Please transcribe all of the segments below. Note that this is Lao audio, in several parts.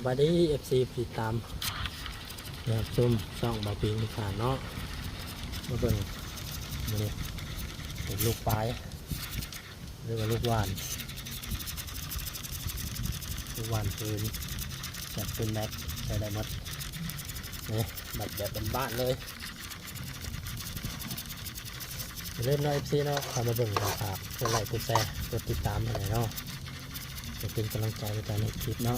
ສະບາຍດີ ເອັຟຊີ ຜູ້ຕິດຕາມ ແລະ ຮັບຊົມຊ່ອງບ່າວປິງ ທຸກທ່ານເນາະ. ມາເບິ່ງມື້ນີ້ເປັນລູກປາຍ ຫຼືວ່າລູກຫວ່ານ ລູກຫວ່ານຟືນ ແບບຟືນແມັກ ໃຊ້ໄດ້ໝົດ. ນີ້ ບັດແບບບ້ານໆເລີຍ. ຢ່າລືມເນາະ ເອັຟຊີ ເນາະ ເຂົ້າມາເບິ່ງກໍຝາກກົດໄລ ກົດແຊ ກົດຕິດຕາມໃຫ້ແດ່ເນາະ ເພື່ອເປັນກຳລັງໃຈໃນການເຮັດຄລິບເນາະ.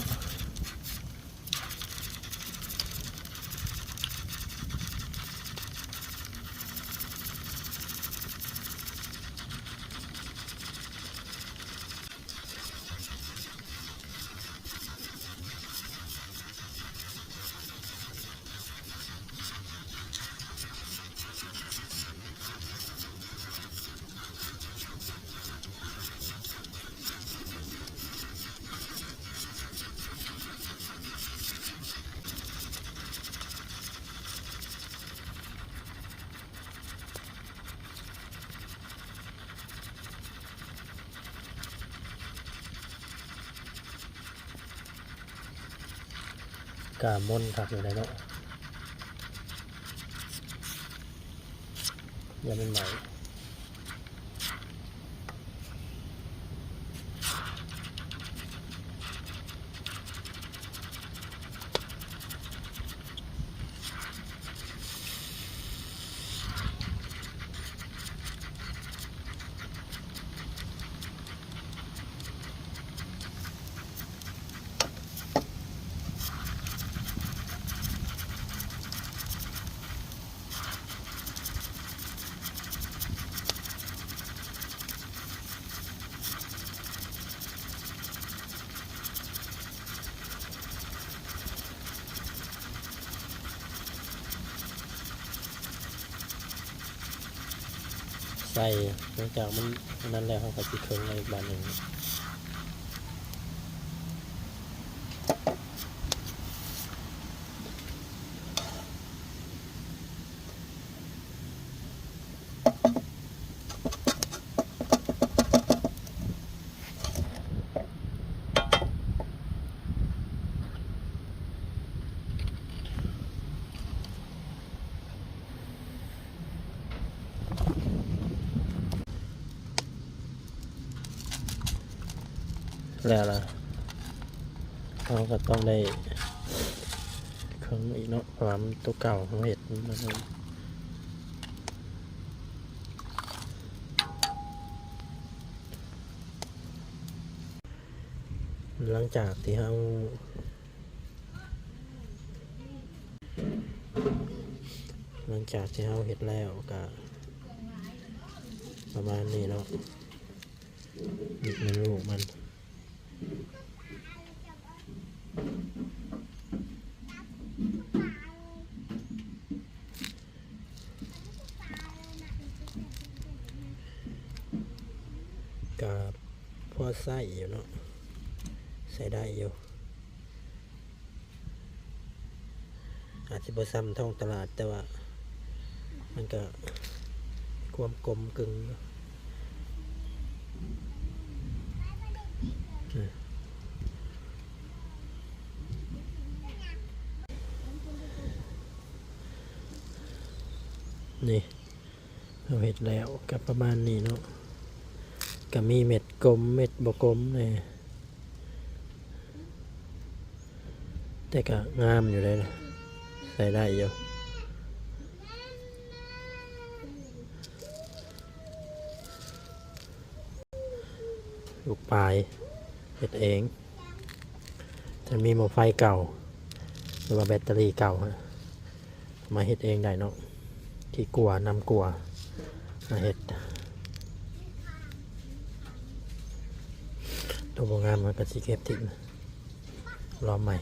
ກາມົນຄັກຢູ່ໃດເນາະ ຢ່າມັນໄໝ້. ໃສ່ ຫຼັງຈາກມັນອັນນັ້ນແລ້ວ ເຮົາກໍຊິເຄິ່ງໃນບາດໜຶ່ງ. ແລ້ວລະ ເຮົາກໍຕ້ອງໄດ້ເຄິ່ງອີກເນາະ ເພາະວ່າມັນໂຕເກົ່າເຮົາເຮັດມັນ ຫຼັງຈາກທີ່ເຮົາ ຫຼັງຈາກທີ່ເຮົາເຮັດແລ້ວກະປະມານນີ້ເນາະ ນີ້ແມ່ນລູກມັນ ກະພໍໃຊ້ຢູ່ເນາະ ໃຊ້ໄດ້ຢູ່. ອາດຊິບໍ່ຊ່ຳທ້ອງຕະຫຼາດ ແຕ່ວ່າມັນກະມີຄວາມກົມກຶ່ງຢູ່ ນີ້ ເຮົາເຮັດແລ້ວກໍປະມານນີ້ເນາະ ກໍມີເມັດກົມເມັດບໍ່ກົມແດ່ ແຕ່ກໍງາມຢູ່ເດ້ ໃຊ້ໄດ້ຢູ່. ລູກປາຍເຮັດເອງ ຈະມີໝໍ້ໄຟເກົ່າ ຫຼືວ່າແບັດເຕີຣີເກົ່າ ມາເຮັດເອງໄດ້ເນາະ ຂີ້ກົວ ນຳກົວ ມາເຮັດ ໂຕບໍ່ງາມເຮົາກໍຊິເກັບຖິ້ມ ລອມໃໝ່.